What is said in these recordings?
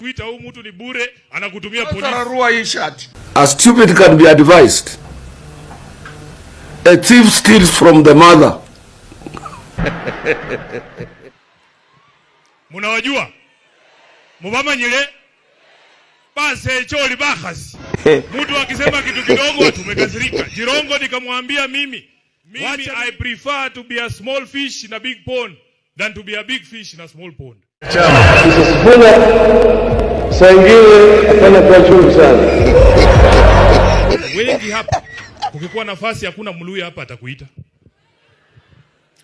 Twitter huyu mtu ni bure, anakutumia polisi. Rarua hii shati. A stupid can be advised. A thief steals from the mother. Munawajua? Mubamanyile? Basecholi bakhasi. Mtu akisema kitu kidogo tumekasirika. Jirongo nikamwambia mimi, I prefer to be a small fish in a big pond than to be a big fish in a small pond. Sifuna saa ingine hapana kuwa chungu sana. Wengi hapa ukikuwa nafasi hakuna Mluya hapa atakuita.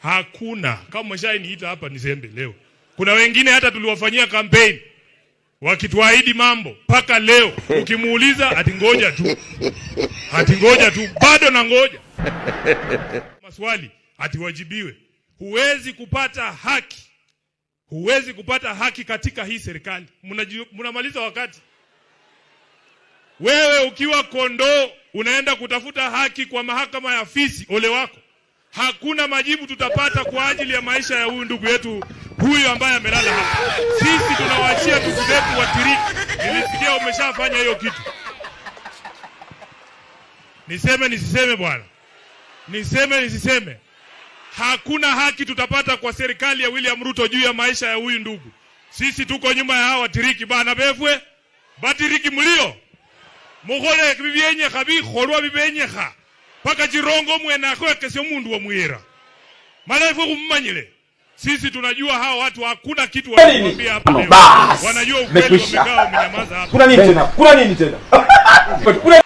Hakuna. Kama umeshainiita hapa nisembe leo. Kuna wengine hata tuliwafanyia campaign wakituahidi mambo mpaka leo ukimuuliza ati ngoja tu. Ati ngoja tu, bado na ngoja. Maswali ati wajibiwe. Huwezi kupata haki. Huwezi kupata haki katika hii serikali. Mnamaliza wakati. Wewe ukiwa kondoo unaenda kutafuta haki kwa mahakama ya fisi, ole wako. Hakuna majibu tutapata kwa ajili ya maisha ya huyu ndugu yetu huyu ambaye amelala hapa. Sisi tunawaachia ndugu zetu wa Tiriki. Nilisikia umeshafanya hiyo kitu. Niseme nisiseme bwana? Niseme nisiseme? Hakuna haki tutapata kwa serikali ya William Ruto juu ya maisha ya huyu ndugu. Sisi tuko nyuma ya hawa Tiriki bana befwe. Batiriki mlio. Mukhole bibyenyekha bikholwa bibenyekha. Paka Jirongo mwene akhwekesya omundu wa mwira. Mala ifwe khumumanyile. Sisi tunajua hawa watu hakuna kitu wanakuambia hapa leo. Bas, Wanajua ukweli, mekwisha. wamekaa wamenyamaza hapa. Kuna nini tena? Kuna nini tena? Kuna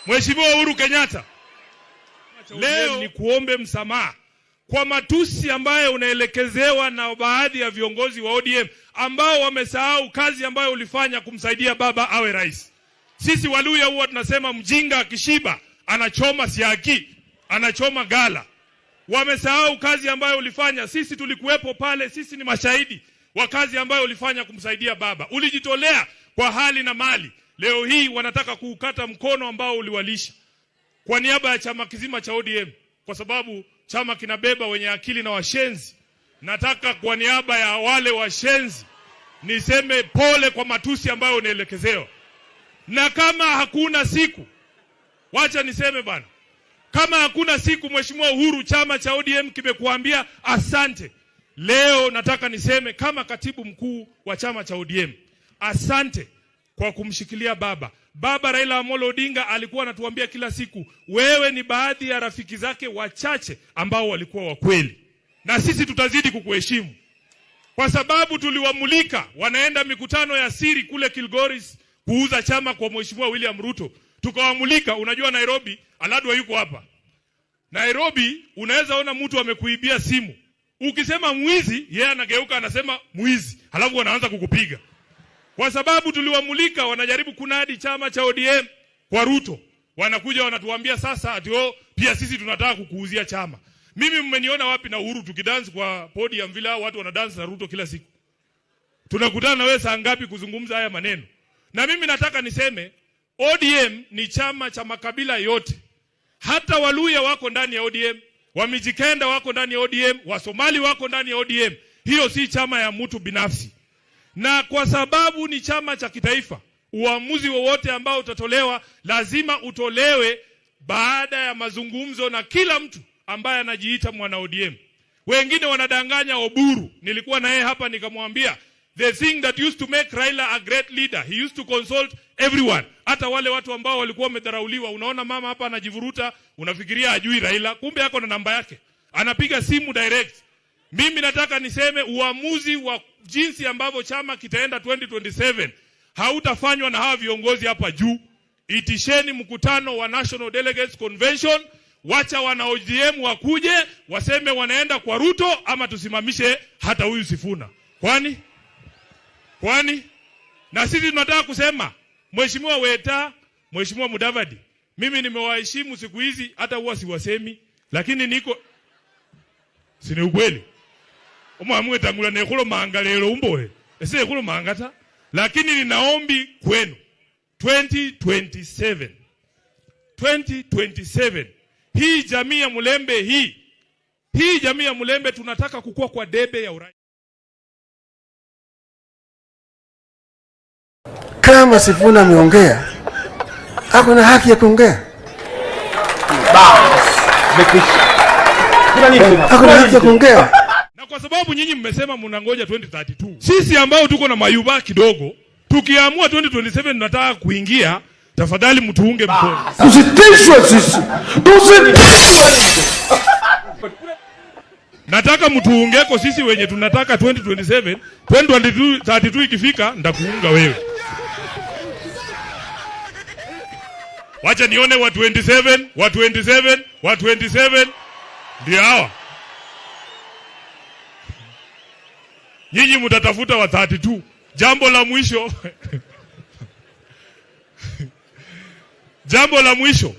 Mheshimiwa Uhuru Kenyatta, leo ni kuombe msamaha kwa matusi ambayo unaelekezewa na baadhi ya viongozi wa ODM ambao wamesahau kazi ambayo ulifanya kumsaidia baba awe rais. Sisi Waluya huwa tunasema mjinga akishiba anachoma siaki, anachoma gala. Wamesahau kazi ambayo ulifanya. Sisi tulikuwepo pale, sisi ni mashahidi wa kazi ambayo ulifanya kumsaidia baba. Ulijitolea kwa hali na mali. Leo hii wanataka kuukata mkono ambao uliwalisha. Kwa niaba ya chama kizima cha ODM, kwa sababu chama kinabeba wenye akili na washenzi, nataka kwa niaba ya wale washenzi niseme pole kwa matusi ambayo unaelekezewa. Na kama hakuna siku, wacha niseme bana, kama hakuna siku Mheshimiwa Uhuru chama cha ODM kimekuambia asante, leo nataka niseme kama katibu mkuu wa chama cha ODM, asante kwa kumshikilia baba. Baba Raila Amolo Odinga alikuwa anatuambia kila siku, wewe ni baadhi ya rafiki zake wachache ambao walikuwa wa kweli, na sisi tutazidi kukuheshimu kwa sababu tuliwamulika wanaenda mikutano ya siri kule Kilgoris kuuza chama kwa Mheshimiwa William Ruto. Tukawamulika. Unajua Nairobi, Aladwa yuko hapa. Nairobi unaweza ona mtu amekuibia simu, ukisema mwizi, yeye anageuka anasema mwizi, halafu wanaanza kukupiga. Kwa sababu tuliwamulika, wanajaribu kunadi chama cha ODM kwa Ruto. Wanakuja wanatuambia sasa ati oh, pia sisi tunataka kukuuzia chama. Mimi mmeniona wapi na Uhuru tukidance kwa podium vile hao watu wanadance na Ruto kila siku? Tunakutana na wewe saa ngapi kuzungumza haya maneno? Na mimi nataka niseme ODM ni chama cha makabila yote. Hata Waluya wako ndani ya ODM, Wamijikenda wako ndani ya ODM, Wasomali wako ndani ya ODM. Hiyo si chama ya mtu binafsi. Na kwa sababu ni chama cha kitaifa, uamuzi wowote ambao utatolewa lazima utolewe baada ya mazungumzo na kila mtu ambaye anajiita mwana ODM. Wengine wanadanganya Oburu. Nilikuwa na yeye hapa nikamwambia the thing that used to make Raila a great leader, he used to consult everyone. Hata wale watu ambao walikuwa wamedharauliwa. Unaona mama hapa anajivuruta, unafikiria ajui Raila, kumbe ako na namba yake. Anapiga simu direct. Mimi nataka niseme uamuzi wa jinsi ambavyo chama kitaenda 2027 hautafanywa na hawa viongozi hapa juu. Itisheni mkutano wa National Delegates Convention, wacha wana ODM wakuje waseme wanaenda kwa Ruto ama tusimamishe hata huyu Sifuna. Kwani? Kwani? Na sisi tunataka kusema Mheshimiwa Weta, Mheshimiwa Mudavadi, mimi nimewaheshimu siku hizi, hata huwa siwasemi, lakini niko si ni ukweli. Omwamwe tangula nekhulomanga lelo umbohe. Ese nekhulomanga ta. Lakini ninaombi kwenu 2027. 2027. Hii jamii ya Mulembe hii Hii jamii ya Mulembe tunataka kukua kwa debe ya urais. Kama Sifuna ameongea, ako na haki ya kuongea, Imekwisha. Kuna nini tena? ako na haki ya kuongea. Na kwa sababu nyinyi mmesema mnangoja 2032, sisi ambao tuko na mayuba kidogo, tukiamua 2027 tunataka kuingia, tafadhali mtuunge mkono. Tusitishwe sisi, tusitishwe. Nataka mtuungeko sisi wenye tunataka 2027, 2032 ikifika ndakuunga wewe. Wacha nione wa 27, wa 27, wa 27 ndio hawa. Nyinyi mtatafuta wa 32. Jambo la mwisho jambo la mwisho,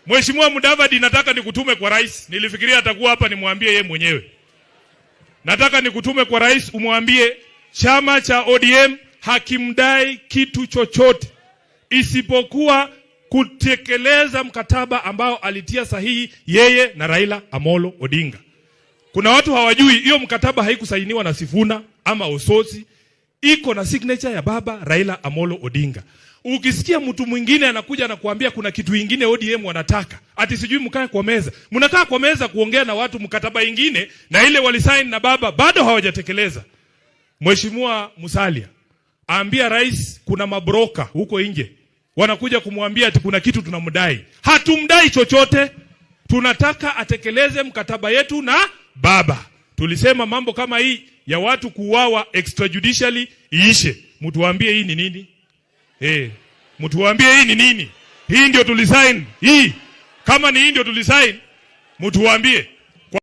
Mheshimiwa Mudavadi, nataka nikutume kwa rais. Nilifikiria atakuwa hapa nimwambie yeye mwenyewe. Nataka nikutume kwa rais umwambie chama cha ODM hakimdai kitu chochote isipokuwa kutekeleza mkataba ambao alitia sahihi yeye na Raila Amolo Odinga. Kuna watu hawajui hiyo mkataba haikusainiwa na Sifuna ama Ososi, iko na signature ya baba Raila Amolo Odinga. Ukisikia mtu mwingine anakuja na kuambia kuna kitu ingine ODM wanataka, ati sijui mkae kwa meza, mnakaa kwa meza kuongea na watu mkataba ingine na ile walisaini na baba bado hawajatekeleza. Mheshimiwa Musalia, ambia rais kuna mabroka huko nje wanakuja kumwambia ati kuna kitu tunamdai. Hatumdai chochote, tunataka atekeleze mkataba yetu na baba. Tulisema mambo kama hii ya watu kuuawa extrajudicially iishe. Mtuambie hii ni nini? Mtuambie hii ni nini? Hii ndio tulisign hii. Kama ni hii ndio tulisign, mtuambie.